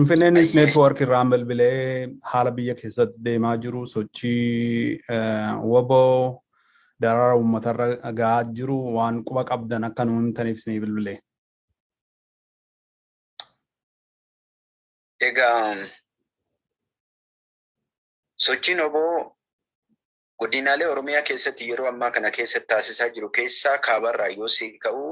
Finfinneenis neetwoorkii irraan bilbilee haala biyya keessatti deemaa jiru sochii WBO darara uummatarra gahaa jiru waan quba qabdan akka nu himtaniif isinii bilbilee. Egaa sochiin WBO godinaalee Oromiyaa keessatti yeroo ammaa kana keessatti taasisaa jiru keessaa kaabarraa yoo si ka'u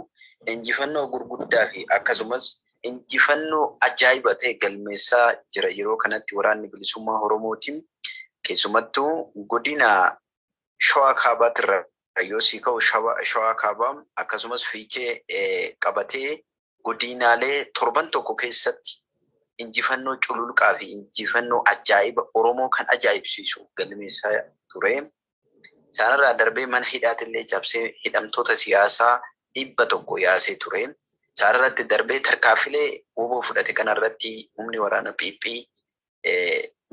injifannoo gurguddaa fi akkasumas injifannoo ajaa'iba ta'e galmeessaa jira. Yeroo kanatti waraanni bilisummaa Oromootiin keessumattuu godina Shawaa Kaabaatirra yoo si ka'u Shawaa Kaabaa akkasumas Fiichee qabatee godinaalee torban tokko keessatti injifannoo cululuqaa fi injifannoo ajaa'iba Oromoo kan ajaa'ibsiisu galmeessaa ture. Isaanirraa darbee mana hidhaatillee cabsee hidhamtoota siyaasaa 100 yaasee ture. Isaanirratti darbee tarkaanfilee WBO fudhate kanarratti humni waraana PP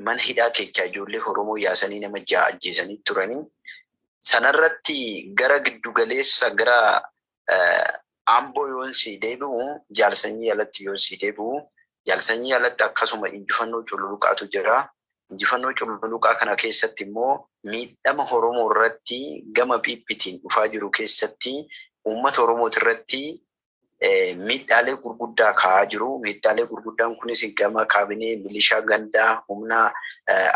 mana hidhaa keessaa ijoollee Oromoo yaasanii nama 6 ajjeesanii turanii. Sanarratti gara giddugaleessa gara Amboo yoon si deebi'u jaalsanyii alatti yoon si deebi'u jaalsanyii alatti akkasuma injifannoo cululuqaatu jira. Injifannoo cululuqaa kana keessatti immoo miidhama Oromoo irratti gama PPtiin dhufaa jiru keessatti uummata Oromoo irratti miidhaalee gurguddaa ka'aa jiru. Miidhaalee gurguddaan kunis gama kaabinee milishaa gandaa humna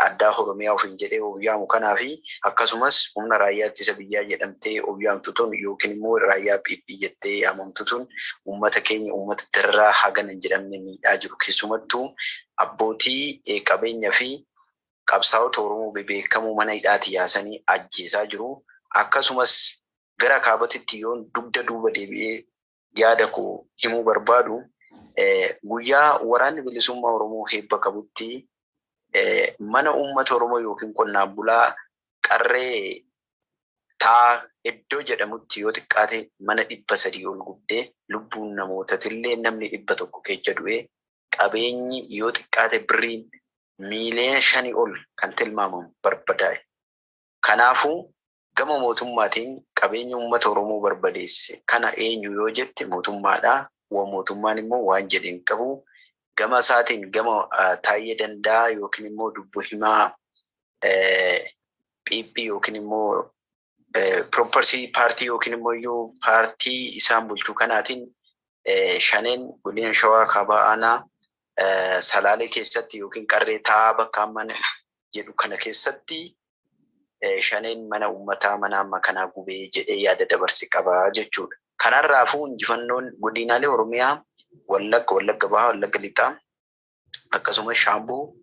addaa Oromiyaa ofiin jedhee of yaamu kanaa fi akkasumas humna raayyaa ittisa biyyaa jedhamtee of yaamtu tun yookiin immoo raayyaa PP jettee yaamamtu tun uummata keenya uummata darraa hagana hin jedhamne miidhaa jiru. Keessumattuu abbootii qabeenya fi qabsaa'ota Oromoo bebeekamoo mana hidhaati yaasanii ajjeesaa jiru. Akkasumas gara kaabatitti yoon dugda duuba deebi'ee yaada koo himuu barbaadu guyyaa waraanni bilisummaa Oromoo heebba qabutti mana uummata Oromoo yookiin qonnaan bulaa qarree taa iddoo jedhamutti yoo xiqqaate mana 300 ol gubdee lubbuun namootatillee namni 100 keessa du'ee qabeenyi yoo xiqqaate birriin miiliyoona 5 ol kan tilmaamamu barbadaa'e. Kanaafuu gama mootummaatiin qabeenya uummata Oromoo barbadeesse kana eenyu yoo jette mootummaadha. Mootummaan immoo waan jedhe hin qabu. Gama isaatiin gama Taayyee Danda'a yookiin immoo dubbu himaa PP yookiin immoo Property Party yookiin immoo iyyuu paartii isaan bulchu kanaatiin shaneen godina Shawaa Kaabaa Aanaa Salaalee keessatti yookiin qarree taa'aa bakka amma jedhu kana keessatti shaneen mana uummataa mana amma kanaa gubee jedhee yaada dabarse qaba jechuudha. Kanarraafuu injifannoon godinaalee Oromiyaa Wallagga, Wallagga Bahaa, Wallagga Lixaa akkasumas Shaamboo,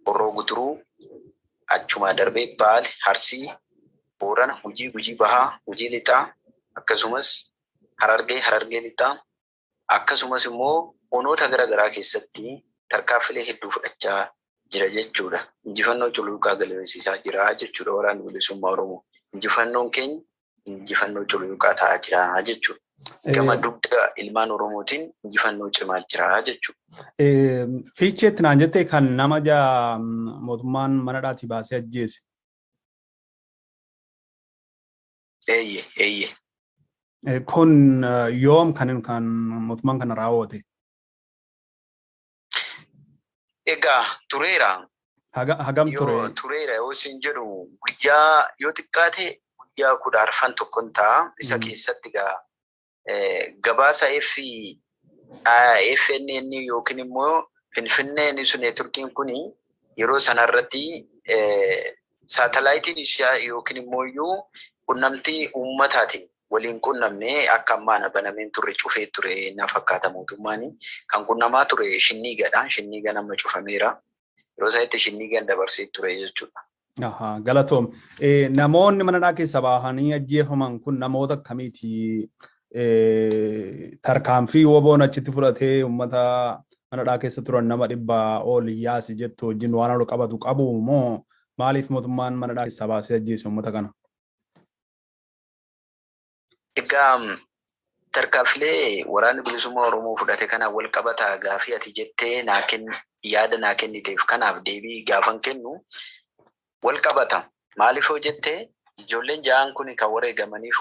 Horroo Guduruu, achumaa darbee Baale, Arsii, Boorana, Gujii, Gujii Bahaa, Gujii Lixaa akkasumas Harargee, Harargee Lixaa akkasumas immoo onoota garaagaraa keessatti tarkaanfilee hedduu fudhachaa jira jechuudha. Injifannoo cululuqaa galmeessisaa jira jechuudha waraanni bilisummaa Oromoo. Injifannoon keenya injifannoo cululuqaa ta'aa jira jechuudha. Gama dugda ilmaan Oromootiin injifannoo cimaa jira jechuudha. Fiicheetti naan jettee kan nama mootummaan mana dhaatii baasee ajjeese. Eeyye, eeyye. Kun yoom kan mootummaan kana raawwate? Egaa tureera. Hagam ture? Tureera yoo isin jedhu guyyaa yoo xiqqaate guyyaa 14 tokkon ta'a. Isa keessatti egaa gabaasa FNN yookiin immoo Finfinneen sun neetworkiin kun yeroo sanarratti saatalaayitiin isaa yookiin immoo iyyuu qunnamtii uummataatiin waliin qunnamne akka ammaan banameen turre cufee ture na fakkaata mootummaan. Kan qunnamaa ture shinniigadha. Shinniigan amma cufameera. Yeroo sanatti shinniigan dabarsee ture jechuudha. Galatoom. Namoonni mana hidhaa keessa bahanii ajjeefaman kun namoota akkamiiti? Tarkaanfii WBOn achitti fudhatee uummata mana hidhaa keessa turan nama 100 ol yaasi jettu wajjin waan ol qabatu qabu moo maaliif mootummaan mana hidhaa keessa baasee ajjeese uummata kana? Egaa tarkaanfilee waraanni bilisummaa Oromoo fudhate kana wal qabata gaafii ati jettee yaada naa kenniteef kanaaf deebii gaafan kennu wal qabata. Maaliif hoo jettee ijoolleen 6 kun kan wareegamaniif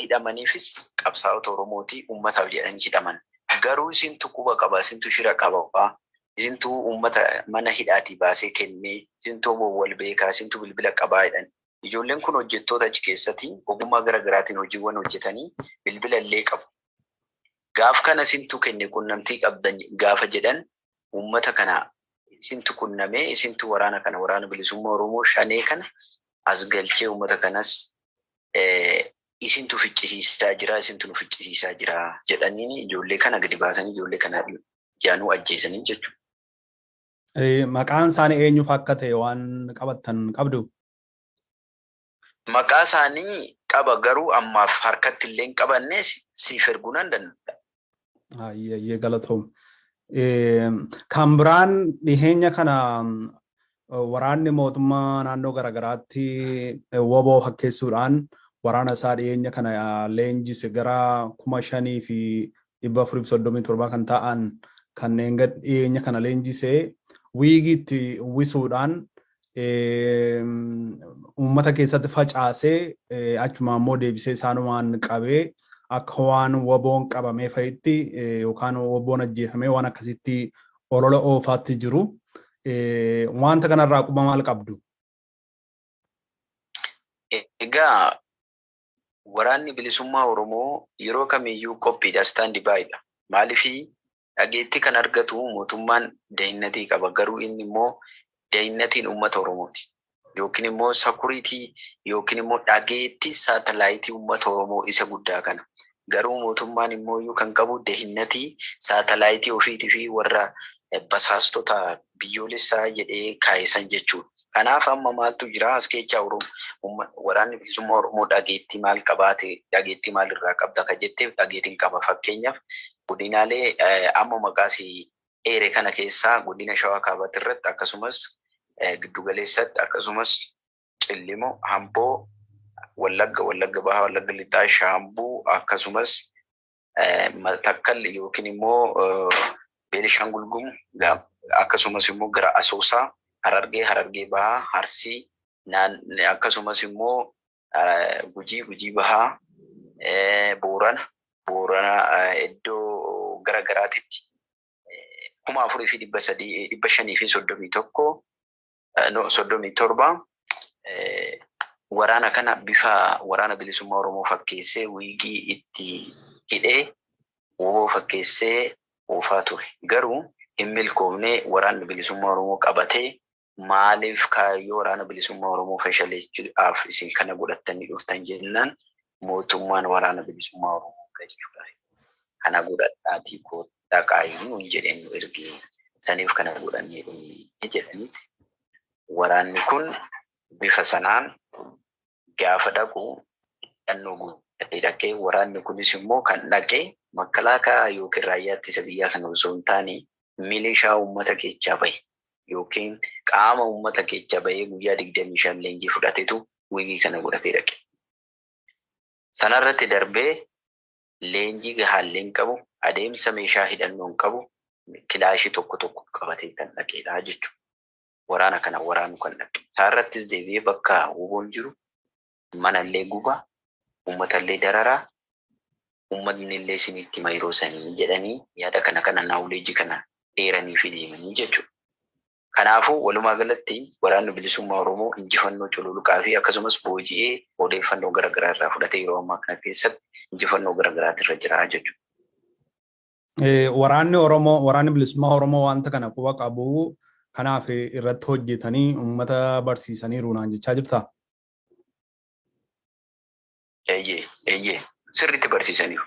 hidhamaniifis qabsaa'ota Oromooti uummataaf jedhanii hidhaman. Garuu isintu quba qaba, isintu shira qaba. Isintuu uummata mana hidhaatii baasee kennee, isintuu wal beekaa, isintuu bilbila qabaa jedhan. Ijoolleen kun hojjettoota achi keessatti ogummaa gara garaatiin hojiiwwan hojjetanii bilbila illee qabu. Gaaf kana isintuu kenne qunnamtii qabdan gaafa jedhan uummata kana isintu qunnamee isintu waraana kana waraana bilisummaa Oromoo shanee kana as galchee uummata kanas isintu ficcisiisaa jira, isintu nu ficcisiisaa jira jedhanii ijoollee kana gadi baasanii ijoollee kana jaanuu ajjeesanii jechuudha. Maqaan isaanii eenyuuf akka ta'e waan qabattan qabdu? Maqaa isaanii qaba garuu ammaaf harkatti illee hin qabanne siif erguu nan danda'a. Ayyee galatoom. Kan biraan dhiheenya kana waraanni mootummaa naannoo garaagaraatti woboo fakkeessuudhaan waraana isaa dhiheenya kana leenjise gara 5,437 kan ta'an kanneen dhiheenya kana leenjise wiigiitti uwwisuudhaan uummata keessatti facaasee achuma immoo deebisee isaanumaan qabee akka waan woboon qabamee fa'itti yookaan woboon ajjeefamee waan akkasitti olola oofaatti jiru. Wanta kanarraa quba maal qabdu? Egaa waraanni bilisummaa Oromoo yeroo kamiyyuu qophiidha, stand by'dha. Maaliifii dhageettii kan argatu mootummaan dahinnatii qaba. Garuu inni immoo dahinnatiin uummata Oromooti. Yookiin immoo sakuriitii yookiin immoo dhageettii saatalaayitii uummata Oromoo isa guddaa kana. Garuu mootummaan immoo kan qabu dahinnatii saatalaayitii ofiitii fi warra basaastota biyyoolessaa jedhee kaa'isan jechuudha. Kanaaf amma maaltu jira as keessaa waraanni bilisummaa Oromoo dhageettii maal qabaate dhageettii maalirraa qabda kan jetteef dhageettiin qaba. Fakkeenyaaf godinaalee amma maqaas eere kana keessaa godina Shawaa Kaabaatti irratti akkasumas giddugaleessatti akkasumas Cillimo, Hamboo, Wallagga, Wallagga Bahaa, Wallagga Lixaa, Shaambuu akkasumas Matakkal yookiin immoo Beenishaangul Gumuz akkasumas immoo gara Asoosaa, Harargee, Harargee Bahaa, Arsii, akkasumas immoo Gujii, Gujii Bahaa, Boorana, Boorana iddoo gara garaatitti 4,531 37 waraana kana bifa waraana bilisummaa Oromoo fakkeessee wiigii itti hidhee woboo fakkeessee oofaa ture. Garuu hin milkoofne waraanni bilisummaa Oromoo qabatee maaliif kaayyoo waraana bilisummaa Oromoo fashaleessuudhaaf isin kana godhattanii dhuftan jennaan mootummaan waraana bilisummaa Oromoo galchuudhaaf kana godhadhaatii kottaa qaayyuu nuun jedheen nu ergee saniif kana godhannee dhumne jedhaniiti. Waraanni kun bifa sanaan gaafa dhaqu hidhannoo guutatee dhaqee waraanni kunis immoo kan dhaqee makalaakaa yookiin raayyaa ittisa biyyaa kana osoo hin taane milishaa uummata keessaa bahe yookiin qaama uummata keessaa bahee guyyaa 25 leenjii fudhatetu wiigii kana godhatee dhaqe. Sanarratti darbee leenjii gahaallee hin qabu, adeemsa meeshaa hidhannoo hin qabu, kilaashii tokko tokko qabatee kan dhaqeedha jechuudha. Waraana kana waraanu kan dhaqe. Isaarrattis deebi'ee bakka woboon jiru manallee guba, uummatallee dararaa, uummatni illee isinitti hima yeroo sanii jedhanii yaada kana kana naawuleejii kana dheeranii fi deemanii jechuudha. Kanaafuu walumaa galatti waraanni bilisummaa Oromoo injifannoo cululuqaa fi akkasumas booji'ee odeeffannoo garaagaraa irraa fudhatee yeroo ammaa kana keessatti injifannoo garaagaraatu irra jira jechuudha. Waraanni Oromoo waraanni bilisummaa Oromoo wanta kana quba qabu kanaaf irratti hojjetanii uummata barsiisaniiru naan jechaa jirtaa? Eeyyee, eeyyee, sirriitti barsiisaniiru.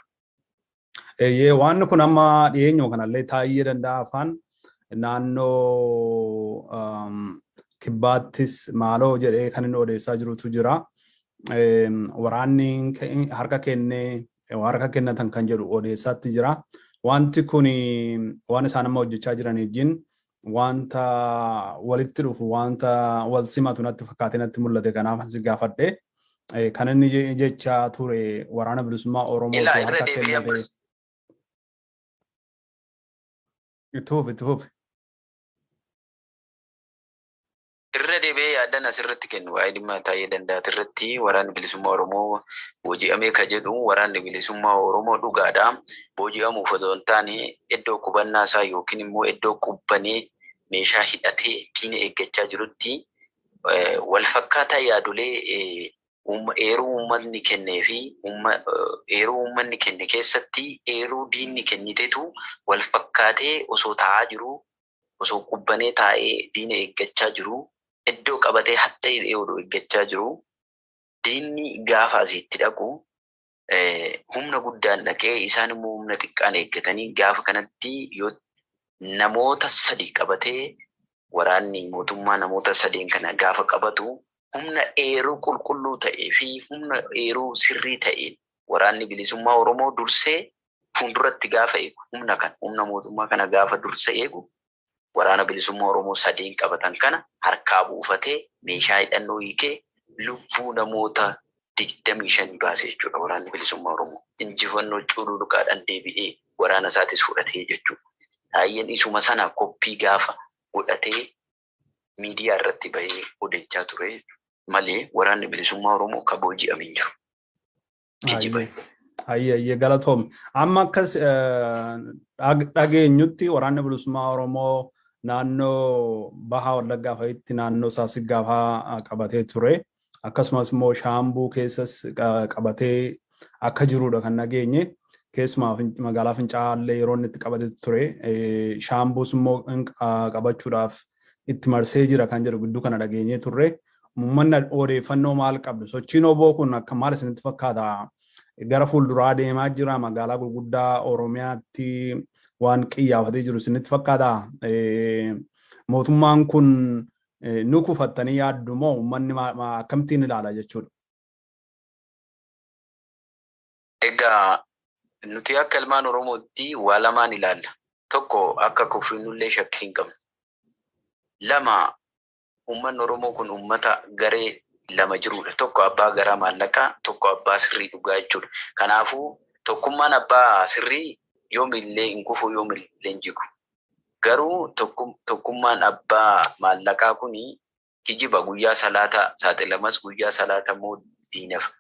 Eeyyee, waan kun amma dhiyeenyuma kanallee taa'ee danda'a afaan naannoo kibbaattis maaloo jedhee kan inni odeessaa jirutu jira. Waraanni harka kennee harka kennatan kan jedhu odeessaatti jira. Wanti kun waan isaan amma hojjechaa jiran wajjin wanta walitti dhufu wanta wal simatu natti fakkaatee natti mul'ate kanaaf si gaafadhe. Kan inni jechaa ture waraana bilisummaa Oromoo harka kennate. Itti fufi itti fufi. Irra deebi'ee yaadan asirratti kennu waa'ee dhimma Taayyee Danda'aati irratti waraanni bilisummaa Oromoo booji'amee ka jedhu waraanni bilisummaa Oromoo dhugaadha. Booji'amuuf otoo hin taane iddoo qubannaa isaa yookiin immoo iddoo qubbanee meeshaa hidhatee diina eeggachaa jirutti wal fakkaataa yaadolee eeruu uummanni kennee fi eeruu uummanni kenne keessatti eeruu diinni kenniteetu wal fakkaatee osoo taa'aa jiru, osoo qubbanee taa'ee diina eeggachaa jiru, iddoo qabatee hatta hidhee odoo eeggachaa jiru, diinni gaafa asitti dhaqu humna guddaan dhaqee isaan immoo humna xiqqaan eeggatanii gaafa kanatti yoo namoota sadi qabatee waraanni mootummaa namoota sadeen kana gaafa qabatu humna eeruu qulqulluu ta'ee fi humna eeruu sirrii ta'een waraanni bilisummaa Oromoo dursee fuulduratti gaafa eegu humna kana humna mootummaa kana gaafa dursee eegu waraana bilisummaa Oromoo sadeen qabatan kana harkaa buufatee meeshaa hidhannoo hiikee lubbuu namoota 25 baasee jechuudha waraanni bilisummaa Oromoo. Injifannoo cululuqaadhaan deebi'ee waraana isaatis fudhatee jechuudha. Taayyeen isuma sana koppii gaafa godhatee miidiyaa irratti bahee odeechaa ture malee waraanni bilisummaa Oromoo ka booji'ame hin jiru. Kijiba. Ayyee galatoom. Amma akkas dhageenyutti waraanni bilisummaa Oromoo naannoo Bahaa Wallaggaa fa'itti naannoo Saasiggaa fa'aa qabatee ture. Akkasumas immoo Shaambuu keessas qabatee akka jirudha kan dhageenye. Keessumaa magaalaa Fincaa'aa illee yeroo inni itti qabatee ture. Shaambuus immoo qabachuudhaaf itti marsee jira kan jedhu gidduu kana dhageenyee turre. Uummanni odeeffannoo maal qabdu? Sochiin oboo kun akka maal isinitti fakkaata? Gara fuulduraa deemaa jira magaalaa gurguddaa Oromiyaatti waan qiyyaafatee jiru isinitti fakkaata? Mootummaan kun nu kufattanii yaaddu moo uummanni akkamittiin ilaala jechuudha? Egaa nuti akka ilmaan Oromootti waa lamaan ilaalla. Tokko akka kufinullee shakkii hin qabnu. Lama uummanni Oromoo kun uummata garee lama jirudha. Tokko abbaa garaa maallaqaa, tokko abbaa sirrii dhugaa jechuudha. Kanaafuu tokkummaan abbaa sirrii yoomillee hin kufu yoomillee hin jigu. Garuu tokkummaan abbaa maallaqaa kuni kijiba guyyaa salaata saaxilamas guyyaa salaata immoo diinaf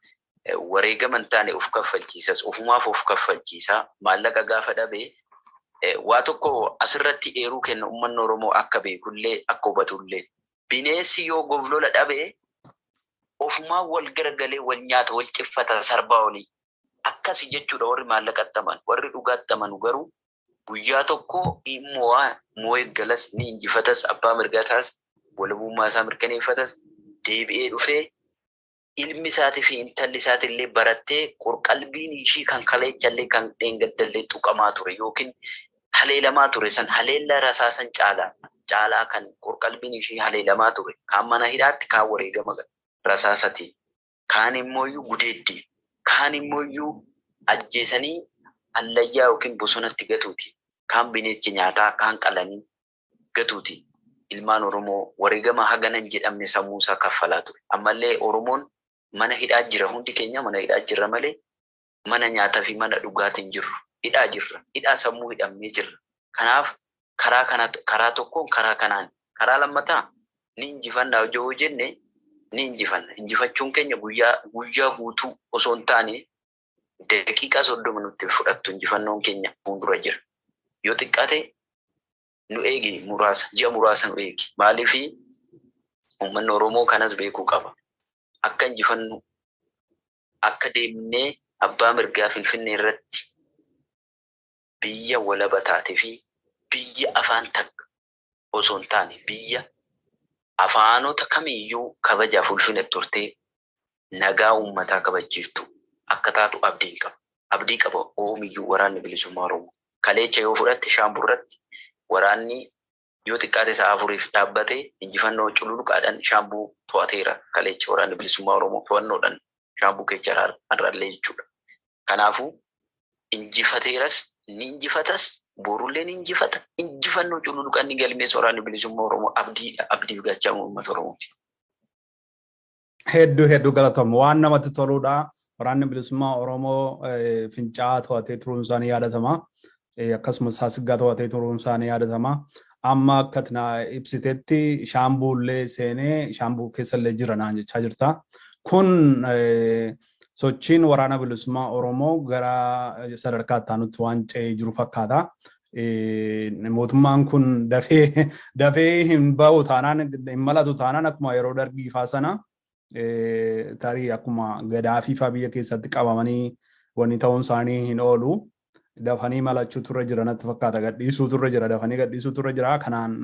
wareegama hin taane of kaffalchiisas ofumaaf of kaffalchiisa maallaqa gaafa dhabee waa tokko asirratti eeruu kenna uummanni Oromoo akka beekullee akka hubatullee bineensi yoo goflola dhabee ofumaa wal garagalee wal nyaata wal ciffata sarbaa olii akkasi jechuudha warri maallaqattaman warri dhugaattamanu garuu guyyaa tokko immoo moo'ee galas ni injifatas abbaa mirgataas walabummaa isaa mirkaneeffatas deebi'ee dhufee ilmi isaatii fi intalli isaatillee barattee qorqalbiin ishii kan kaleechallee kan dheengaddallee tuqamaa ture yookiin haleelamaa ture san haleella rasaasan caalaa kan qorqalbiin ishii haleelamaa ture kaan mana hidhaatti kaan wareegama rasaasati kaan immooyyuu gudeetti kaan immooyyuu ajjeesanii allayyaa yookiin bosonatti gatuuti kaan bineensi nyaataa kaan qalanii gatuuti. Ilmaan Oromoo wareegama hagana hin jedhamne sammuu isaa kaffalaa ture. Ammallee Oromoon mana hidhaa jira hundi keenya mana hidhaa jirra malee mana nyaataa fi mana dhugaatiin jirru hidhaa jirra. Hidhaa sammuu hidhamnee jirra. Kanaaf karaa tokkoon karaa kanaan karaa lammataa ni injifanna yoo jenne ni injifanna. Injifachuun keenya guyyaa guutuu osoo hin taane daqiiqaa 30 nutti fudhattu injifannoon keenya fuuldura jira. Yoo xiqqaate nu eegi muraasa ji'a muraasa nu eegi. Maaliif uummanni Oromoo kanas beekuu qaba. Akka injifannu akka deemnee abbaa mirgaa Finfinnee irratti biyya walaba taatee fi biyya afaan takka osoo hin taane biyya afaanota kamiyyuu kabajaaf ulfina turtee nagaa uummataa kabachiiftu akka taatu abdiin qaba. Abdii qaba oomiyyuu waraanni bilisummaa Oromoo. Kaleecha yoo fudhatte Shaamburratti waraanni yoo xiqqaate sa'a 4 dhaabbatee injifannoo cululuqaadhaan Shaambuu to'ateera. Kaleecha waraanni bilisummaa Oromoo to'annoodhaan Shaambuu keessa har'allee jechuudha. Kanaafuu injifateeras ni injifatas borullee ni injifata. Injifannoo cululuqaan ni galmeessa waraanni bilisummaa Oromoo abdiidha. Abdii gachaa uummata Oromooti. Hedduu hedduu galatoom waan namatti toludha. Waraanni bilisummaa Oromoo Fincaa'aa to'atee turuun isaanii yaadatama. Akkasumas Saasiggaa to'atee turuun isaanii yaadatama. Amma akka na ibsitetti Shaambuullee seenee Shaambuu keessallee jira naan jechaa jirta. Kun sochiin waraana bilisummaa Oromoo gara sadarkaa itti aanutti waan ce'ee jiru fakkaata. Mootummaan kun dafee dafee hin bahu taanaan, hin malatu taanaan, akkuma yeroo Dargii faa sana tarii akkuma Gadaafii faa biyya keessatti qabamanii wanni ta'uun isaanii hin oolu. Dafanii malachuu turre jira natti fakkaata. Gadhiisuu turre jira. Dafanii gadhiisuu turre jira. Kanaan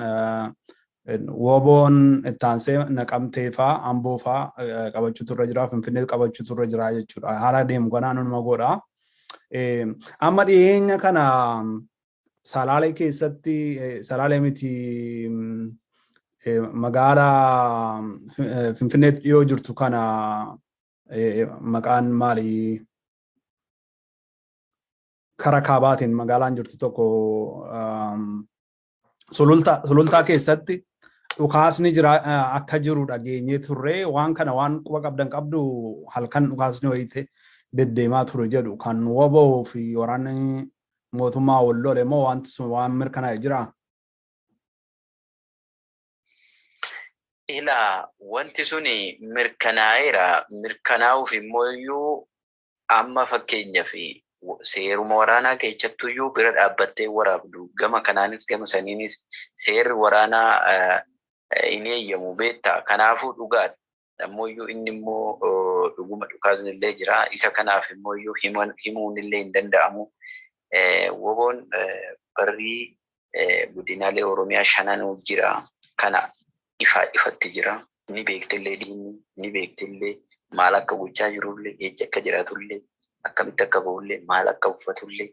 WBOn ittaansee Naqamtee faa, Amboo faa qabachuu turre jira. Finfinnee qabachuu turre jira jechuudha. Haala deemu kanaan numa godha. Amma dhiyeenya kana Salaalee keessatti, Salaalee miti, magaalaa Finfinneetti dhiyoo jirtu kana maqaan maali? Kara kaabaatiin magaalaan jirtu tokko Sulultaa keessatti dhukaasni jira akka jiru dhageenyee turre. Waan kana waan quba qabdan qabdu? Halkan dhukaasni wayite deddeemaa ture jedhu. Kan WBO fi waraanni mootummaa wal lole moo wanti sun waan mirkanaa'e jira? Ilaa, wanti suni mirkanaa'eera. Mirkanaa'uuf immoo iyyuu amma fakkeenyaaf seeruma waraanaa keessattuyyuu bira dhaabbattee waraabdu, gama kanaanis gama saniinis seerri waraanaa hin eeyyamu beektaa. Kanaafuu dhugaadha. Ammoo inni immoo dhuguma dhukaasni illee jira. Isa kanaaf immoo iyyuu himuun illee hin danda'amu. WBOn barrii godinaalee Oromiyaa shananuu jira. Kana ifaa ifatti jira. Ni beektillee diinni, ni beektillee maal akka gochaa jirullee, eecha akka jiraatullee, akkamitti akka bahullee, maal akka uffatullee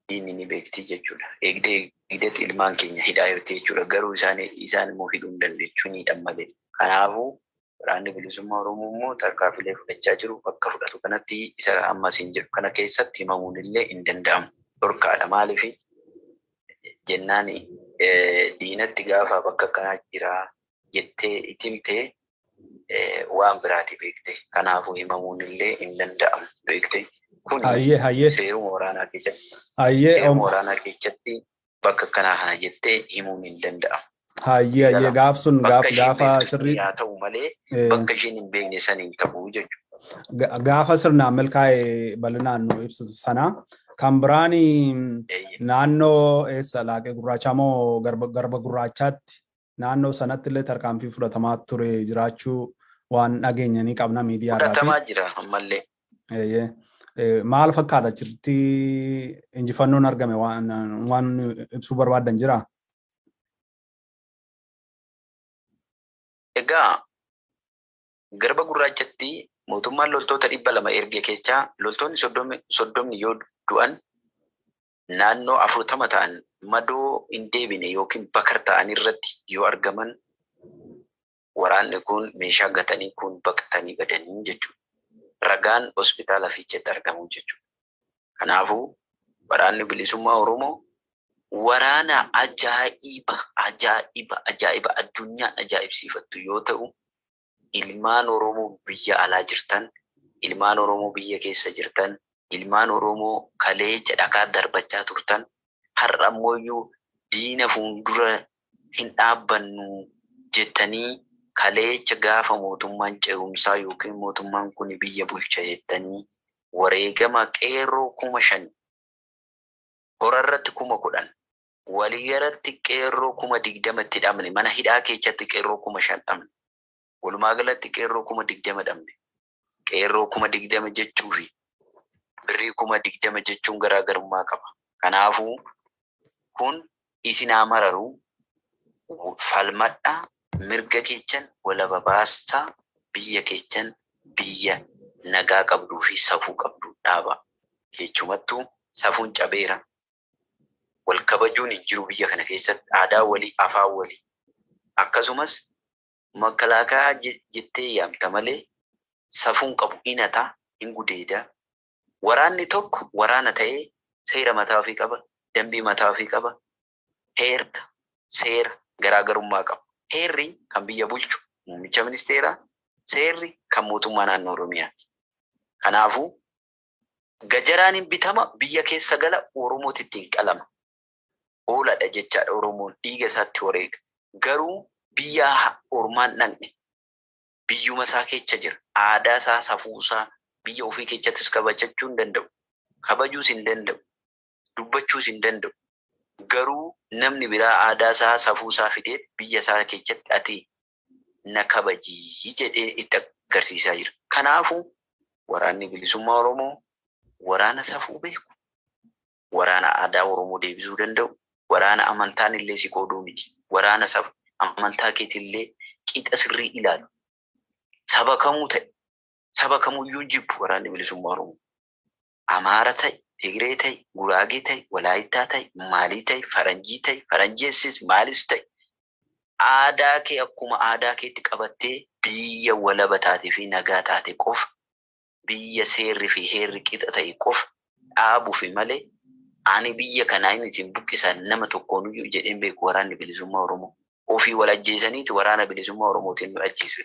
diinni ni beekti jechuudha. Eegdee eegdeetti ilmaan keenya hidhaa jirti jechuudha. Garuu isaan immoo hidhuu hin dandeechuu ni hidhan malee. Kanaafuu waraanni bilisummaa Oromoo immoo tarkaanfilee fudhachaa jiru bakka fudhatu kanatti isa amma siin jedhu kana keessatti himamuun illee hin danda'amu. Dhorkaadha. Maaliif jennaan, diinatti gaafa bakka akkanaa jira jettee itti himtee waan biraati beekte. Kanaafuu himamuun illee hin danda'amu beekte. Kun seeruma waraanaa keessatti. Seeruma waraanaa keessatti bakka akkanaa kana jettee himuun hin danda'amu. Hayyee, gaaf sun gaafa sirrii. Haa ta'u malee bakka isheen hin beekne san hin ta'u jechuudha. Gaafa sirnaan milkaa'e bal'inaan nu ibsitu sana. Kan biraan naannoo eessa, Laaqee Gurraachaa moo Garba Gurraachaatti, naannoo sanatti illee tarkaanfii fudhatamaa ture jiraachuu waan dhageenya ni qabna miidiyaa irraa. Fudhatamaa jira ammallee. Maal fakkaata achirratti injifannoon argame? Waan ibsuu barbaaddan jiraa? Egaa Garba Gurraachatti mootummaan loltoota 200 erge keessaa loltoonni 30 yoo du'an, naannoo 40 ta'an madoo hin deebine yookiin bakar ta'an irratti yoo argaman, waraanni kun meeshaa gatanii kun baqatanii badanii jechuudha. Ragaan hospitaala Fiicheetti argamu jechuudha. Kanaafuu waraanni bilisummaa Oromoo waraana ajaa'iba ajaa'iba ajaa'iba addunyaan ajaa'ibsiifattu yoo ta'u, ilmaan Oromoo biyya alaa jirtan, ilmaan Oromoo biyya keessa jirtan, ilmaan Oromoo kaleecha dhakaa darbachaa turtan, har'a ammoo diina fuuldura hin dhaabbannu jettanii, kaleecha gaafa mootummaan ce'umsaa yookiin mootummaan kun biyya bulcha jettanii wareegama qeerroo 5,000, horarratti 10,000, waliigalatti qeerroo 20,000tti dhabne, mana hidhaa keessatti qeerroo 5,000 dhabne, walumaa galatti qeerroo 20,000 dhabne. Qeerroo 20,000 jechuu fi birrii 20,000 jechuun garaagarummaa qaba. Kanaafuu kun isinaa mararu, falmadhaa, mirga keechan walaba baasaa, biyya keechan biyya nagaa qabduu fi safuu qabdu dhaaba. Jechumattuu safuun cabeera. Wal kabajuun hin jiru biyya kana keessatti, aadaa walii, afaan walii. Akkasumas makalaakaa jettee yaamta malee safuun qabu, hinataa, hin gudeedaa. Waraanni tokko waraana ta'ee seera mataa ofii qaba, dambii mataa ofii qaba, heera, seera garaagarummaa qaba. Heerri kan biyya bulchu muummicha ministeeraa, seerri kan mootummaa naannoo Oromiyaati. Kanaafuu gajaraan hin bitama biyya keessa gala, Oromootti ittiin qalama. Hoolaadha jechaadha Oromoon dhiiga isaatti wareega. Garuu biyya ormaan dhaqne biyyuma isaa keessa jira. Aadaa isaa, safuu isaa biyya ofii keessattis kabajachuu hin danda'u. Kabajuus hin danda'u. Dubbachuus hin danda'u. Garuu namni biraa aadaa isaa, safuu isaa fidee biyya isaa keessatti ati na kabajii jedhee itti agarsiisaa jira. Kanaafuu waraanni bilisummaa Oromoo waraana safuu beeku, waraana aadaa Oromoo deebisuu danda'u, waraana amantaan illee si qooduu miti, waraana amantaa keetillee qixa sirrii ilaalu. Saba kamuu ta'e, saba kamuyyuu jibbu waraanni bilisummaa Oromoo. Amaara ta'e, Tigree ta'e, Guraagee ta'e, Walaayittaa ta'e, Maalii ta'e, Faranjii ta'e, Faranjeessis maalis ta'e. Aadaa kee akkuma aadaa keetti qabattee biyya walaba taatee fi nagaa taate qofa, biyya seerri fi heerri qixa ta'e qofa dhaabuufi malee ani biyya kanaa inni isin buqqisan nama tokkoon iyyuu jedheen beeku waraanni bilisummaa Oromoo. Ofii wal ajjeesaniitu waraana bilisummaa Oromootiin nu ajjeesu.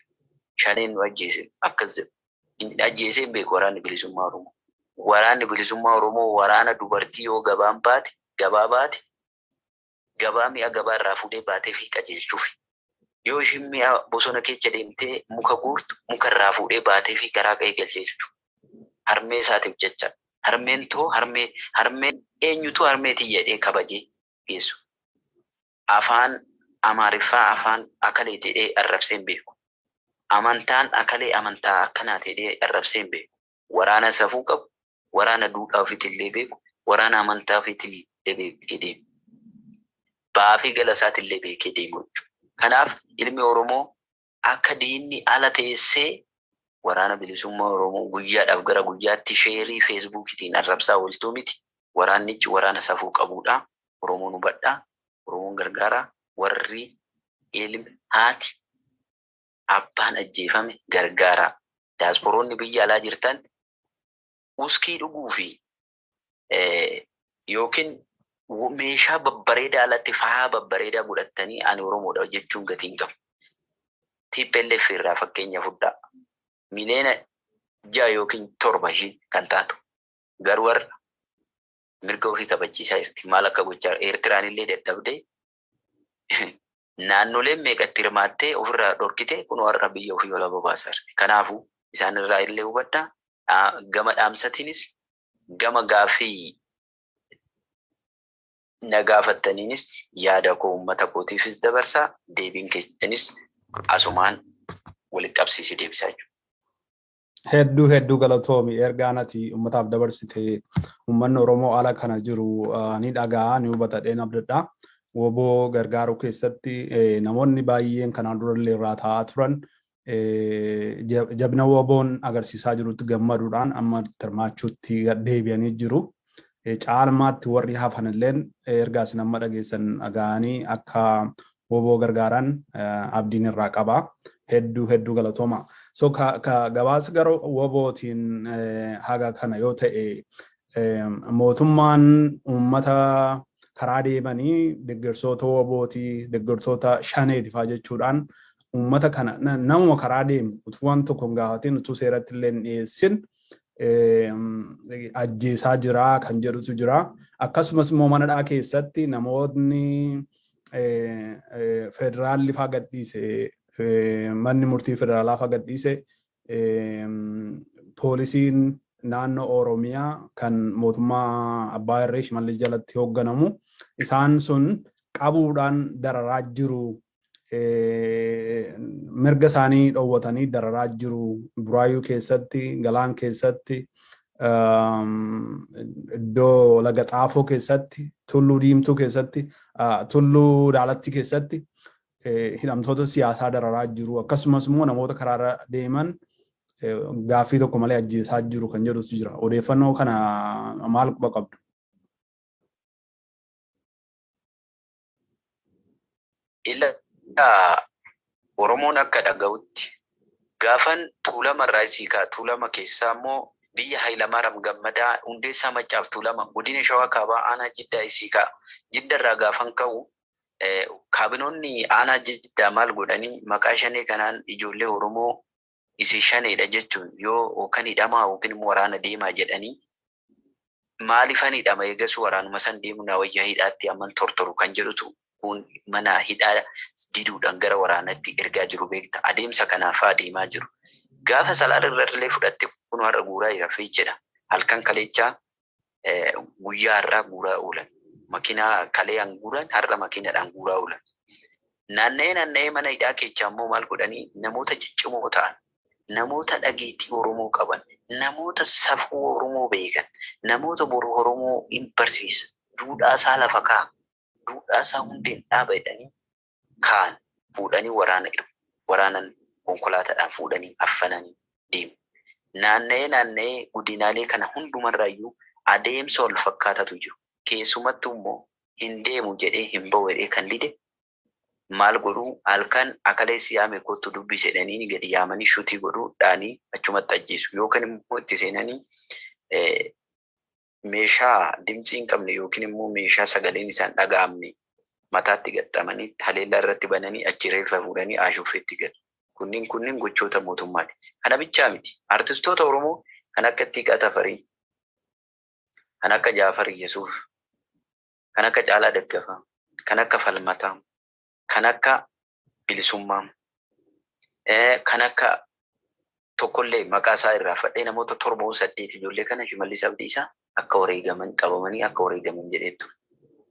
Shaneen nu ajjeese akkas jedhu. Inni ajjeesee hin beeku waraanni bilisummaa Oromoo. Waraanni bilisummaa Oromoo waraana dubartii yoo gabaan baate, gabaa baate, gabaa mi'a gabaa irraa fuudhee baatee fi qajeelchuuf. Yoo ishiin mi'a bosona keessa deemtee muka guurtu, muka irraa fuudhee baatee fi karaa qe'ee galcheessu. Harmee isaatiif jecha. Harmeen too harmee harmeen eenyutu harmee tiyya jedhee kabajee geessu. Afaan Amaariffaa afaan akalee jedhee arrabsee hin beeku. Amantaan akalee amantaa akkanaa jedhee arrabsee hin beeku. Waraana safuu qabu, waraana duudhaa ofiitillee beeku, waraana amantaa ofiitillee beekee deemu. Ba'aa fi gala isaatillee beekee deemu jechuudha. Kanaaf ilmi Oromoo akka diinni ala teessee waraana bilisummaa Oromoo guyyaadhaaf gara guyyaatti sheerii feesbuukiitiin arrabsaa ooltuu miti. Waraannichi waraana safuu qabudha. Oromoon hubadhaa. Oromoon gargaaraa. Warri ilmi haati abbaan ajjeefame gargaaraa. Daasporoonni biyya alaa jirtan uskii dhuguu fi yookiin meeshaa babbareedaa alatti faaya babbareedaa godhattanii ani Oromoodha jechuun gatii hin qabu. TPLF irraa fakkeenya fudhaa. Miliyoona 6 yookiin 7 ishiin kan taatu. Garuu warra mirga ofii kabachiisaa jirti. Maal akka gochaa Eertiraan illee dadhabdee naannoleen meeqatti hirmaattee ofirraa dhorkite kun warra biyya ofii wal bobaasaa jirti. Kanaafuu isaan irraa illee hubadhaa. Gama dhaamsatiinis gama gaaffii na gaafattaniinis yaada koo uummata kootiifis dabarsaa deebiin keessanis asumaan walitti qabsiisee deebisaa jechuudha. Hedduu hedduu galatoomi ergaan ati uummataaf dabarsite uummanni Oromoo ala kana jiru ni dhaga'a ni hubata dheen abdadha. Woboo gargaaruu keessatti namoonni baay'een kanaan durallee irraa taa'aa turan jabina woboon agarsiisaa jirutti gammaduudhaan amma hirmaachuutti deebi'anii jiru. Caalmaatti warri hafan illeen ergaa isin amma dhageessan dhaga'anii akka woboo gargaaran abdiin irraa qaba. Hedduu hedduu galatooma. So ka gabaasa gara wobootiin haga kana yoo ta'e mootummaan uummata karaa deemanii deeggartoota wobootii deeggartoota shaneeti faa jechuudhaan uummata kana namuma karaa deemu utuu waan tokko hin gaafatin utuu seeratti illee hin dhiyeessin ajjeesaa jira kan jedhutu jira. Akkasumas immoo manadhaa keessatti namoonni federaalli faa gadhiise manni murtii federaalaa faa gadhiise poolisiin naannoo Oromiyaa kan mootummaa Abbaa Irree Shimallis jalatti hoogganamu isaan sun qabuudhaan dararaa jiru. Mirga isaanii dhoowwatanii dararaa jiru. Buraayyuu keessatti, Galaan keessatti, iddoo Laga Xaafoo keessatti, Tulluu Diimtuu keessatti, Tulluu Daalatti keessatti hidhamtoota siyaasaa dararaa jiru. Akkasumas immoo namoota karaarra deeman gaaffii tokko malee ajjeesaa jiru kan jedhutu jira. Odeeffannoo kana maal quba qabdu? Oromoon akka dhaga'utti gaafan Tuulama irraa isii ka'a. Tuulama keessaa immoo biyya Hayilamaariyaam Gammadaa Hundeessaa Maccaaf Tuulama godina Shawaa Kaabaa aanaa Jiddaa isii ka'a. Jidda irraa gaafan ka'u kaabinoonni aanaa Jiddaa maal godhanii maqaa shanee kanaan ijoollee Oromoo isin shaneedha jechuun yoo yookaan hidhamaa yookiin immoo waraana deemaa jedhanii Maaliifan hidhama eegasu waraanuma san deemu na wayyaa hidhaatti amman tortoru kan jedhutu kun mana hidhaa diduudhaan gara waraanatti ergaa jiru beekta. Adeemsa kanaaf adeemaa jiru. Gaafa Salaala irra illee fudhatte kun har'a guuraa jira fiichedha. Halkan kaleechaa guyyaa har'aa guuraa oolan. Makiinaa kalee guuran har'a makiinaadhaan guuraa oolan. Naanna'ee naanna'ee mana hidhaa keessaa immoo maal godhanii namoota ciccimoo ta'an, namoota dhageettii Oromoo qaban, namoota safuu Oromoo beekan, namoota boru Oromoo hin barsiisa, duudhaa isaa lafa kaa'a, duudhaa isaa hundeen dhaaba jedhanii kaan fuudhanii waraanan konkolaataadhaan fuudhanii affananii deemu. Naanna'ee naanna'ee godinaalee kana hundumarraayyuu adeemsa wal fakkaatatu jiru. Keessumattuu immoo hin deemu jedhee hin ba'u jedhee kan dide maal godhuu halkan akaleessi yaame kottu dubbise jedhanii gadi yaamanii shutii godhuu dhaanii achumatti ajjeesu yookaan immoo itti seenanii meeshaa dimtsii hin qabne yookiin immoo meeshaa sagaleen isaan dhaga'amne mataatti gaxxamanii haleellaa irratti bananii achi reeffa fuudhanii ashuufeetti galu. Kunniin gochoota mootummaati. Kana bichaa miti. Artistoota Oromoo kan akka Ittiiqaa Tafarii, kan akka Jaafar Yesuuf, kan akka Caalaa Daggafaa, kan akka Falmataa, kan akka Bilisummaa, kan akka tokkollee maqaa isaa irraa fadhee namoota 7 8 ijoollee kana Shimallis Abdiisaa akka wareegaman qabamanii akka wareegaman jedhee ture.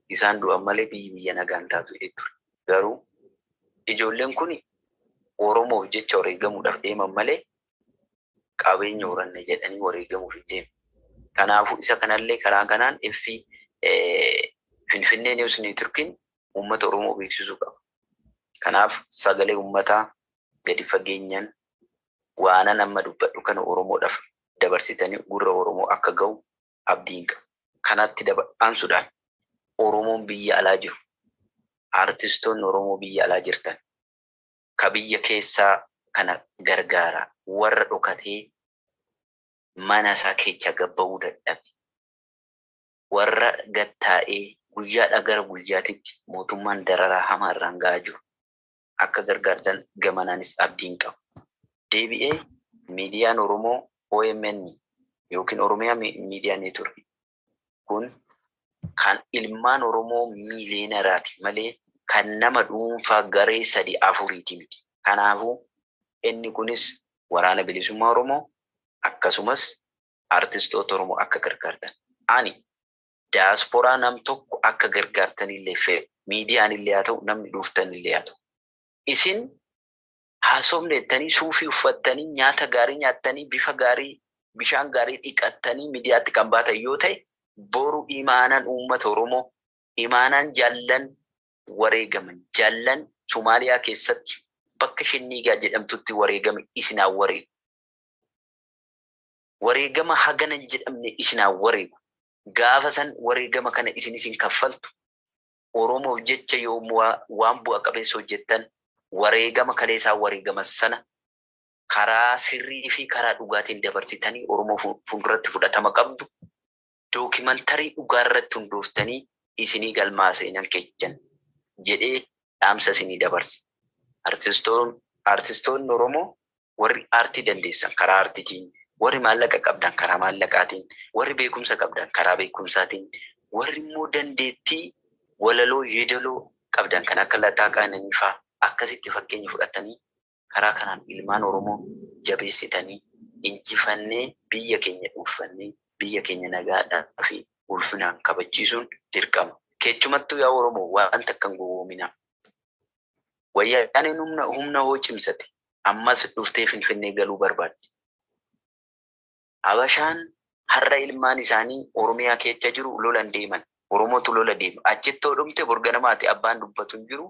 Isaan du'an malee biyyi biyya nagaan taatu jedhee ture. Garuu ijoolleen kun Oromoof jecha wareegamuudhaaf deeman malee qabeenya horanne jedhanii wareegamuuf hin deemne. Kanaafuu isa kanallee karaa kanaan Finfinnee News Neetworkiin uummata Oromoo beeksisuu qaba. Kanaaf sagalee uummataa gadi fageenyaan waanan amma dubbadhu kana Oromoodhaaf dabarsitanii gurra Oromoo akka ga'u abdiin qaba. Kanatti aansuudhaan Oromoon biyya alaa jiru, artistoonni Oromoo biyya alaa jirtan, ka biyya keessaa kana gargaara warra dhokatee mana isaa keessa gabba'uu dadhabe, warra gattaa'ee guyyaadhaa gara guyyaatitti mootummaan dararaa hamaa irraan ga'aa jiru akka gargaartan gamanaanis abdiin qaba. Deebi'ee miidiyaan Oromoo OMN yookiin Oromiyaa Miidiyaa Neetwork kun kan ilmaan Oromoo miiliyeenaraati malee kan nama dhuunfaa garee 3 4 miti. Kanaafuu inni kunis waraana bilisummaa Oromoo akkasumas artistoota Oromoo akka gargaartan. Ani diyaasporaa nam tokko akka gargaartanillee fedha. Miidiyaan illee haa ta'u, namni dhuunfaan illee haa ta'u. Isin haasofne jettanii suufii uffattanii nyaata gaarii nyaattanii bifa gaarii bishaan gaarii dhiqattanii miidiyaatti kan baatan yoo ta'e boru imaanaan uummata Oromoo imaanaan jaallan wareegaman jaallan Somaaliyaa keessatti bakka Shinniigaa jedhamtutti wareegame isinaan wareegu. Wareegama hagana hin jedhamne isinaan wareegu. Gaafa san wareegama kana isin kaffaltu Oromoof jecha yoo waan bu'a qabeessa hojjettan wareegama kaleessaa wareegama sana karaa sirrii fi karaa dhugaatiin dabarsitanii Oromoo fuulduratti fudhatama qabdu. Dookimantarii dhugaa irratti hundooftanii isinii galmaa seenan keechan jedhee dhaamsa isinii dabarsa. Artistoonni Oromoo warri aartii dandeessan karaa aartiitiin, warri maallaqa qabdan karaa maallaqaatiin, warri beekumsa qabdan karaa beekumsaatiin, warri immoo dandeettii walaloo yeedaloo qabdan kan akka Lataa Qananii fa'aa akkasitti fakkeenya fudhatanii karaa kanaan ilmaan Oromoo jabeessitanii injifannee biyya keenya dhuunfannee biyya keenya nagaadhaa fi ulfinaan kabachiisuun dirqama. Keessumattuu yaa Oromoo waan takka hin gowwoominaa. Wayyaaneen humna hoo cimsate ammas dhuftee Finfinnee galuu barbaadde. Habashaan har'a ilmaan isaanii Oromiyaa keessa jiru lolan deeman. Oromootu lola deema. Achitti hoo dhumte borganamaati abbaan dubbatu hin jiru.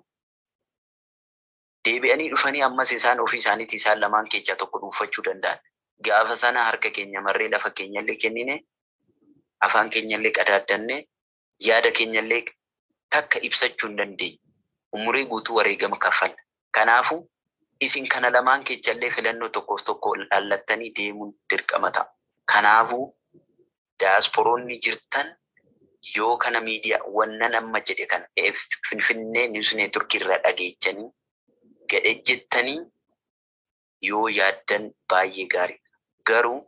Deebi'anii dhufanii ammas isaan ofii isaaniitii isaan lamaan keessaa tokko dhuunfachuu danda'an. Gaafa sana harka keenya marree lafa keenyallee kennine, afaan keenyallee qadaaddanne, yaada keenyallee takka ibsachuu hin dandeenye. Umurii guutuu wareegama kaffalla. Kanaafuu isin kana lamaan keessallee filannoo tokkoof tokko laallattanii deemuun dirqama ta'a. Kanaafuu diyaasporoonni jirtan yoo kana miidiyaa wannan amma jedhe kana Finfinnee News Network irraa dhageechanii gadhe jettanii yoo yaaddan baay'ee gaariidha. Garuu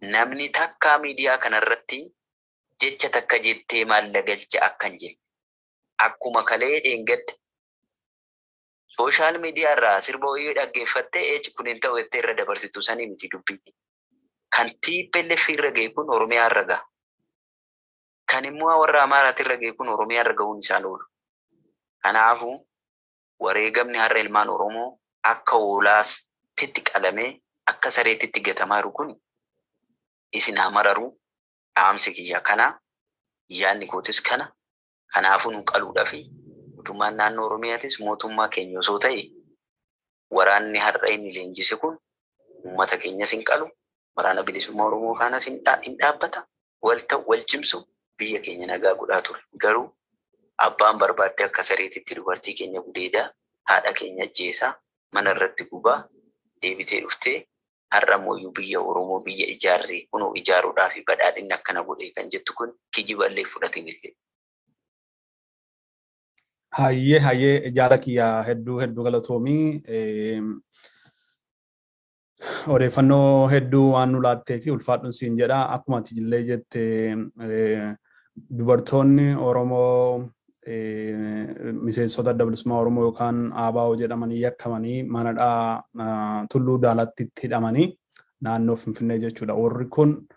namni takkaa miidiyaa kanarratti Jecha takka jettee maalla galcha akkan jenne. Akkuma kalee dheengadda social media irraa sirba wayii dhaggeeffattee eechi kun hin ta'u jettee irra dabarsitu sanii miti dubbii. Kan TPLF irra ga'e kun Oromiyaa irra ga'a. Kan immoo warra Amaaraati irra ga'e kun Oromiyaa irra ga'uun isaan oolu. Kanaafuu wareegamni har'a ilmaan Oromoo akka hoolaatti qalamee akka sareetitti gatamaa jiru kun isin haa mararu. Dhaamsi kiyya kana, yaadni kootis kana. Kanaafuu nu qaluudhaa fi mootummaan naannoo Oromiyaatis mootummaa keenya osoo ta'e waraanni har'a inni leenjise kun uummata keenyas hin qalu, waraana bilisummaa Oromoo faanas hin dhaabbata, wal ta'u wal cimsu biyya keenya nagaa godhaa ture. Garuu abbaan barbaadde akka sareetitti dubartii keenya gudeedaa, haadha keenya ajjeesaa, mana irratti gubaa, deebitee dhuftee har'a mooyyuu biyya Oromoo biyya ijaarree kunoo ijaaruudhaa fi badhaadhinni akkana godhee kan jettu kun kijiballee fudhatin illee. Hayyee hayyee, jaala kiyyaa, hedduu hedduu galatoomii. Odeeffannoo hedduu waan nu laattee fi ulfaadhuun siin jedha. Akkuma ati illee jette, dubartoonni Oromoo miseensota Adda Bilisummaa Oromoo yookaan ABO jedhamanii yakkamanii manadhaa Tulluu Daalatti hidhamanii naannoo Finfinnee jechuudha. Warri kun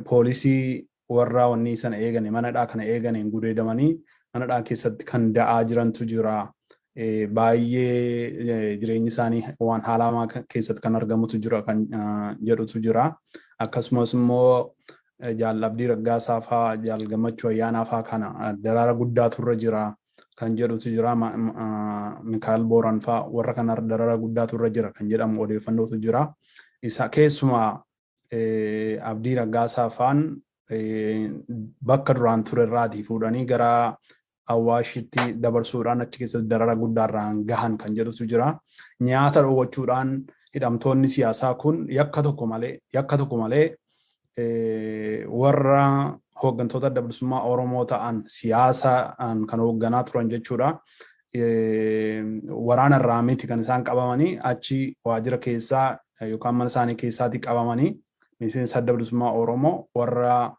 poolisii warra wanni sana eegane, manadhaa kana eeganiin gudeedamanii manadhaa keessatti kan da'aa jirantu jira. Baay'ee jireenyi isaanii waan haalamaa keessatti kan argamutu jira kan jedhutu jira. Akkasumas immoo Jaal Abdii Raggaasaa fa'aa, Jaal Gammachuu Ayyaanaa fa'aa kana daraara guddaatu irra jira kan jedhutu jira. Mikaa'el Booran fa'aa warra kana daraara guddaatu irra jira kan jedhamu odeeffannootu jira. Isa keessumaa Abdii Raggaasaa fa'aan bakka duraan ture irraatii fuudhanii gara Awaashitti dabarsuudhaan achi keessatti darara guddaarraan gahan kan jedhutu jira. Nyaata dhoowwachuudhaan hidhamtoonni siyaasaa kun yakka tokko malee warra hooggantoota Adda Bilisummaa Oromoo ta'an, siyaasaan kan hoogganaa turan jechuudha. Waraana irraa miti kan isaan qabamanii, achi waajjira keessaa yookaan mana isaanii keessaatii qabamanii, miseensa Adda Bilisummaa Oromoo warra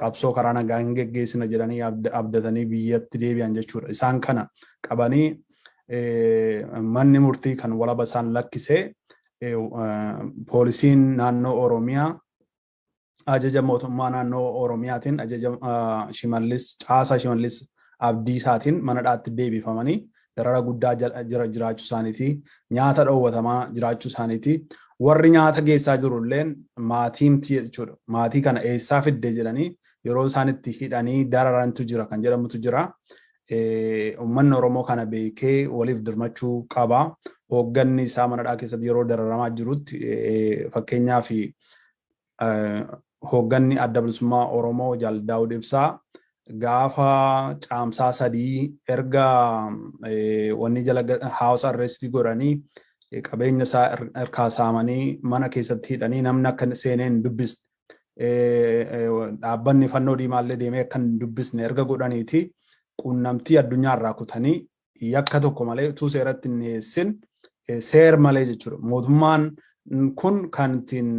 qabsoo karaa nagaa hin geggeessina jedhanii abdatanii biyyatti deebi'an jechuudha. Isaan kana qabanii manni murtii kan walaba isaan lakkisee, poolisiin naannoo Oromiyaa ajaja mootummaa naannoo Oromiyaatiin, ajaja Shimallis, caasaa Shimallis Abdiisaatiin mana dhaatti deebifamanii darara guddaa jira jiraachuu isaaniiti. Nyaata dhoowwatamaa jiraachuu isaaniiti. Warri nyaata geessaa jiru illeen maatiin jechuudha. Maatii kana eessaa fidde jedhanii yeroo isaan itti hidhanii dararantu jira kan jedhamutu jira. Uummanni Oromoo kana beekee waliif dirmachuu qaba. Hoogganni isaa manadhaa keessatti yeroo dararamaa jirutti, fakkeenyaaf hoogganni Adda Bilisummaa Oromoo Jaal Daawud Ibsaa gaafa Caamsaa 3 erga wanni jala house arrest godhanii, qabeenya isaa harkaa saamanii, mana keessatti hidhanii, namni akka seenee hin dubbisne, dhaabbanni fannoo diimaallee deemee akka hin dubbisne erga godhaniiti, quunnamtii addunyaarraa kutanii, yakka tokko malee utuu seeratti hin dhiyeessin, seer malee jechuudha. Mootummaan kun kan ittiin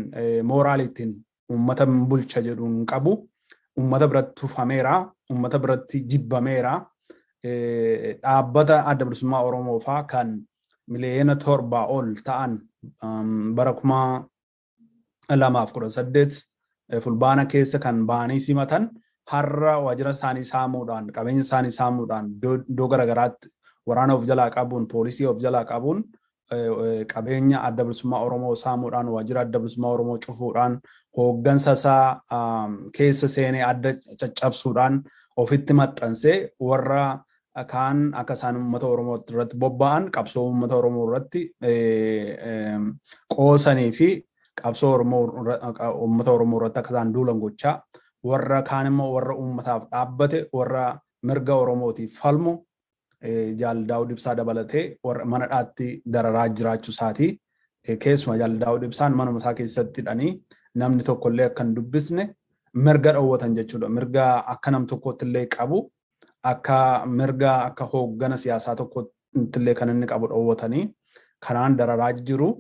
mooraalii ittiin uummata bulcha jedhu hin qabu. Uummata biratti tufameera. Uummata biratti jibbameera. Dhaabbata Adda Bilisummaa Oromoo fa'aa kan miliyoona 7 ol ta'an bara 2018 Fulbaana keessa kan ba'anii simatan, har'a waajjira isaanii saamuudhaan, qabeenya isaanii saamuudhaan, iddoo garaagaraatti waraana of jalaa qabuun, poolisii of jalaa qabuun, qabeenya Adda Bilisummaa Oromoo saamuudhaan, waajjira Adda Bilisummaa Oromoo cufuudhaan, hooggansa isaa keessa seenee adda caccabsuudhaan ofitti maxxansee, warra kaan akka isaan uummata Oromoo irratti bobba'an, qabsoo uummata Oromoo irratti qoosanii fi qabsoo Oromoo uummata Oromoo irratti akka isaan duulan gochaa, warra kaan immoo warra uummataaf dhaabbate, warra mirga Oromootiif falmu, Jaal Daawud Ibsaa dabalatee warra mana dhaatti dararaa jiraachuu isaati. Keessumaa Jaal Daawud Ibsaan manuma isaa keessatti hidhanii namni tokkollee akka hin dubbisne mirga dhoowwatan jechuudha. Mirga akka nam tokkootti illee qabu, akka mirga akka hooggana siyaasaa tokkotti illee kan inni qabu dhoowwatanii kanaan dararaa jiru.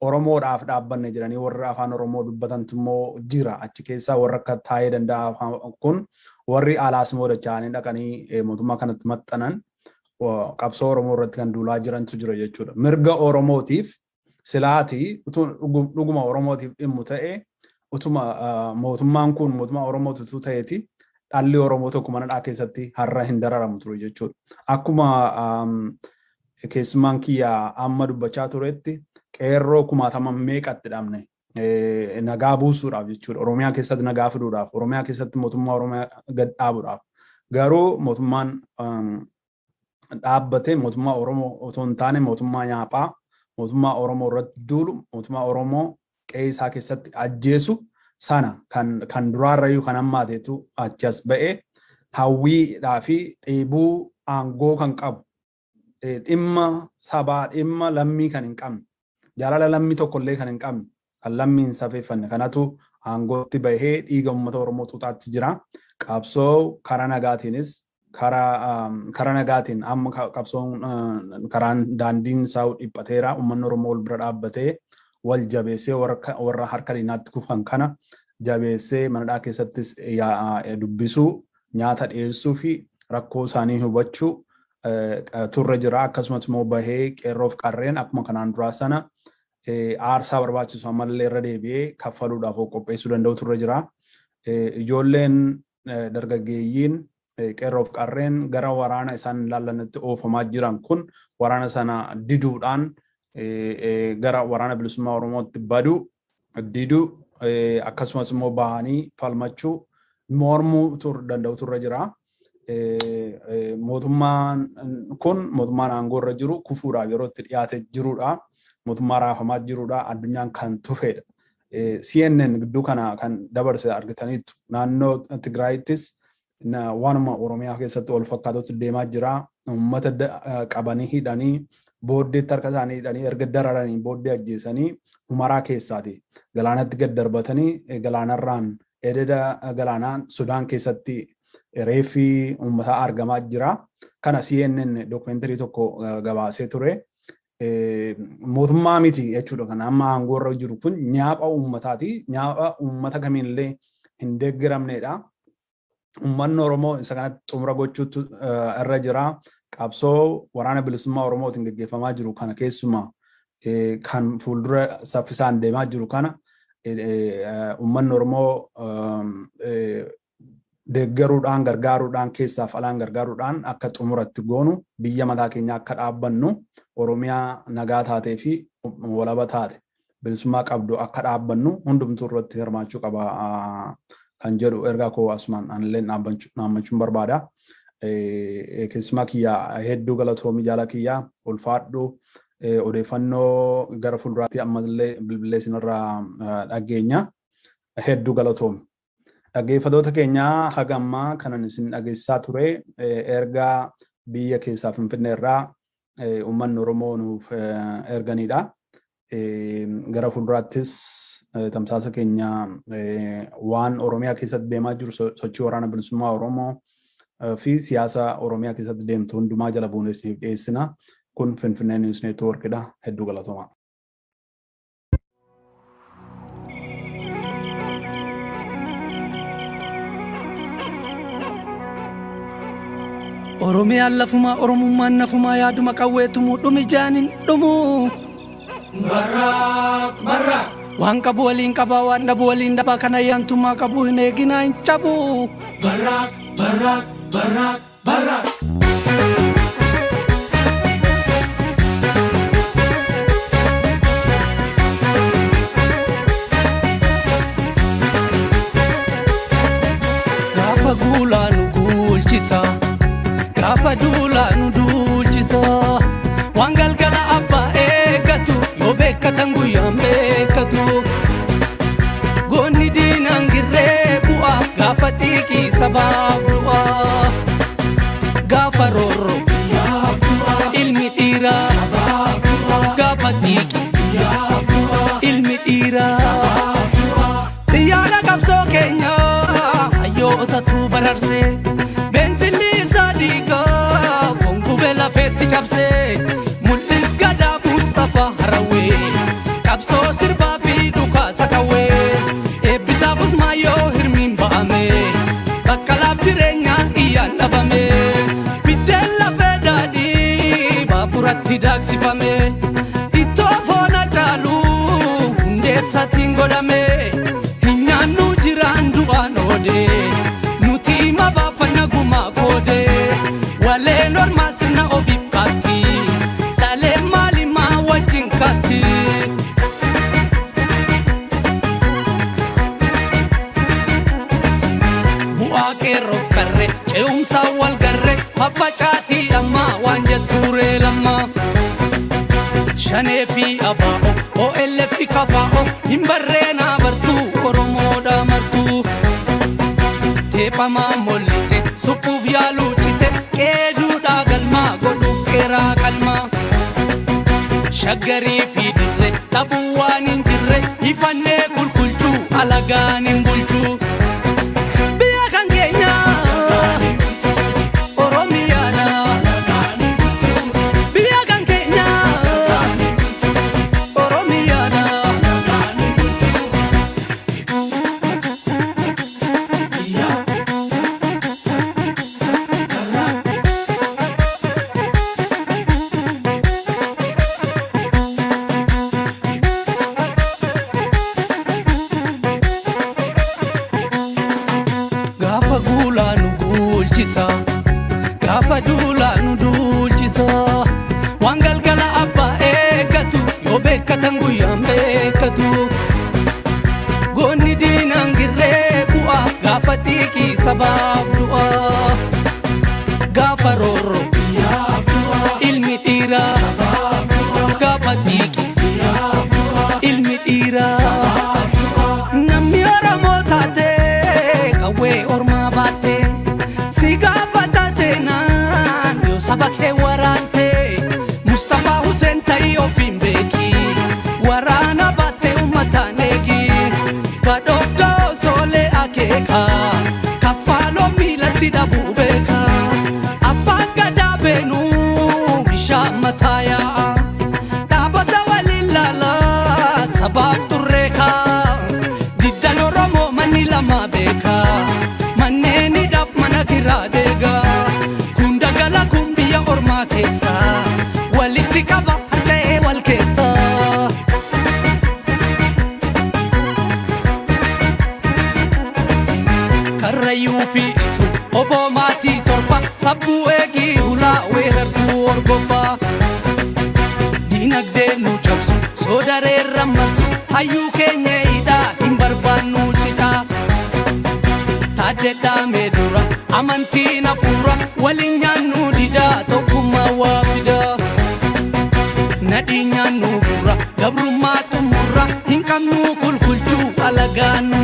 Oromoodhaaf dhaabbanne jedhanii warra afaan Oromoo dubbatantu immoo jira. Achi keessaa warra akka taa'ee danda'a kun warri alaas immoo dacha'anii dhaqanii mootummaa kanatti maxxanan qabsoo Oromoo irratti kan duulaa jirantu jira jechuudha. Mirga Oromootiif silaatii dhuguma Oromootiif dhimmu ta'e utuma mootummaan kun mootummaa Oromootu ta'eeti dhalli Oromoo tokko mana keessatti har'a hin dararamu ture jechuudha. Akkuma keessummaan kiyya amma dubbachaa turetti qeerroo kumaatama meeqatti dhabne nagaa buusuudhaaf jechuudha. Oromiyaa keessatti nagaa fiduudhaaf, Oromiyaa keessatti mootummaa Oromiyaa gad dhaabuudhaaf. Garuu mootummaan dhaabbate mootummaa Oromoo otoo hin taane mootummaa nyaaphaa, mootummaa Oromoo irratti duulu, mootummaa Oromoo qe'ee isaa keessatti ajjeesu sana kan duraarrayyuu kan hammaateetu achi as ba'ee hawwiidhaa fi dheebuu aangoo kan qabu dhimma sabaa dhimma lammii kan hin qabne jaalala lammii tokkollee kan hin qabne kan lammii hin safeeffanne kanatu aangootti bahee dhiiga uummata Oromoo xuuxaatti jira. Qabsoo karaa nagaatiinis karaa nagaatiin amma qabsoon karaan daandiin isaa dhiphateera. Uummanni Oromoo wal bira dhaabbatee wal jabeessee warra harka diinaatti kufan kana jabeessee manadhaa keessattis dubbisuu, nyaata dhiyeessuu fi rakkoo isaanii hubachuu turre jira. Akkasumas immoo bahee qeerroof qarreen akkuma kanaan duraa sana aarsaa barbaachisu ammallee irra deebi'ee kaffaluudhaaf qopheessuu danda'u turre jira. Ijoolleen dargaggeeyyiin qeerroof qarreen gara waraana isaan ilaallanitti oofamaa jiran kun waraana sana diduudhaan gara waraana bilisummaa Oromootti baduu diduu akkasumas immoo bahanii falmachuu mormuu danda'u turre jira. Mootummaan kun mootummaan aangoo irra jiru kufuudhaaf yeroo itti dhiyaatee jirudha. Mootummaa raafamaa jirudha. Addunyaan kan tufedha. CNN gidduu kana kan dabarse argitaniitu. Naannoo Tigraayittis waanuma Oromiyaa keessatti wal fakkaatutti deemaa jira. Uummata qabanii hidhanii booddeetti harka isaanii hidhanii erga dararanii booddee ajjeesanii Humaraa keessaati. Galaanatti gad darbatanii galaanarraan ededa galaanaan Sudaan keessatti reeffi uummataa argamaa jira. Kana CNN dookumentarii tokko gabaasee ture. Mootummaa miti jechuudha. Kan amma aangoo irra jiru kun nyaapha uummataati. Nyaapha uummata kamiillee hin deeggaramnedha. Uummanni Oromoo isa kanatti xumura gochuutu irra jira. Qabsoo waraana bilisummaa Oromootiin gaggeeffamaa jiru kana keessumaa kan fuuldura saffisaan deemaa jiru kana uummanni Oromoo deeggaruudhaan gargaaruudhaan keessaaf alaan gargaaruudhaan akka xumuratti goonu biyya mataa keenyaa akka dhaabbannu Oromiyaa nagaa taatee fi walaba taate bilisummaa qabdu akka dhaabbannu hundumtuu irratti hirmaachuu qaba kan jedhu ergaa koo asumaan anillee dhaammachuun barbaada. Keessumaa kiyyaa hedduu galatoomii jaala kiyyaa ulfaadhu odeeffannoo gara fuulduraatti ammallee bilbilee isinirraa dhageenya hedduu galatoomi. Dhaggeeffattoota keenyaa haga ammaa kanan isin dhageessisaa ture ergaa biyya keessaa Finfinnee irraa uummanni Oromoo nuuf erganidha. Gara fuulduraattis tamsaasa keenya waan Oromiyaa keessatti deemaa jiru sochii waraana bilisummaa Oromoo fi siyaasa Oromiyaa keessatti deemtu hundumaa jala buunee isiniif dhiyeessina. Kun Finfinnee News Networkidha. Hedduu galatoomaa. Oromiyaan lafumaa Oromummaan nafumaa yaaduma qawweetumuu dhumi jaanin dhumuu. Barraaq barraaq. Waan qabu waliin qabaa waan dhabu waliin dhabaa kana ayyaantummaa qabu hin eeginaa hin cabu. Barraaq barraaq barraaq barraaq. Gaafa guulaa nu guulchisa. Gaafa duulaa nu duulchisa. Waan galgala abbaa eeggatu yoo beekkatan guyyaan beekkatu. Goonni diinaan girree bu'a gaafa xiiqii sabaaf du'a. Gaafa roorroo ilmi dhiiraa gaafa xiiqii ilmi dhiiraa. Xiyyaara qabsoo keenyaa hayyootatu bararsee. Beensilli isaa dhiigaa Bishaanitti daaksifame ittoo foona caalu hundeessaatiin godhame hin nyaannu jiraan du'aan oode nuti hima baafanna gumaa koode waleen ormaa sirna ofiif kaatti dhalee maalimaa wajjin kaatti. Bu'aa qeerroof karre ce'umsaa wal garre faffacaatii ammaa waan jettuuree lammaa. Shanee fi abaa'o OLF fi kafaa'o hin barreenaa bartuu Oromoodha martuu. Teephamaa mollite suphuuf yaaluu cite qeeduudhaa galmaa godhuuf qeeraa qalmaa. Shaggarii fi dirree dhabuu waan hin jirre ifannee qulqulchuu alagaan hin bulchuu. Biyya kan keenya Oromiyaadha. Biyya kan keenya Oromiyaadha. Gaafa guulaa nu guulchisa, gaafa duulaa nu duulchisa. Waan galgala abbaa eeggatu yoo beekkatan guyyaan beekkatu. Goonni diinaan girree bu'a gaafa xiiqii sabaaf du'a. Gaafa roorroo ilmi dhiiraa gaafa xiiqii ilmi dhiiraa. Namni Oromoo taate qawwee ormaa baatte si gaafata seenaan yoo saba kee waraante Mustafaa Hussein ta'ii ofiin beeki waraana baatte uummataan eegi badhoofdoo soolee akeeka kaffaaloo miilatti dhabuu beeka abbaan gadaa beenuu bishaan mataa yaa'a dhaabota waliin laalaa sabaaf turreeka. Diddan Oromoo manni lama beeka manneen hidhaaf mana kiraa deega kun dagala kun biyya ormaa keessa walitti qaba harca'ee wal keessa. Karrayyuu fi itu oboo maatii torba sabbuu eegii hulaa weerartuu orgobbaa. Diinagdee nu cabsu soodareerra marsu hayyuu keenya hidhaa hin barbaannu cidhaa. Taaddedhaa mee dura amantiin hafuura waliin nyaannu didaa tokkummaa waa fidaa. Nadhii nyaannu gurra gabrummaa xumurra hin qabnu kulkulchuu alagaa nu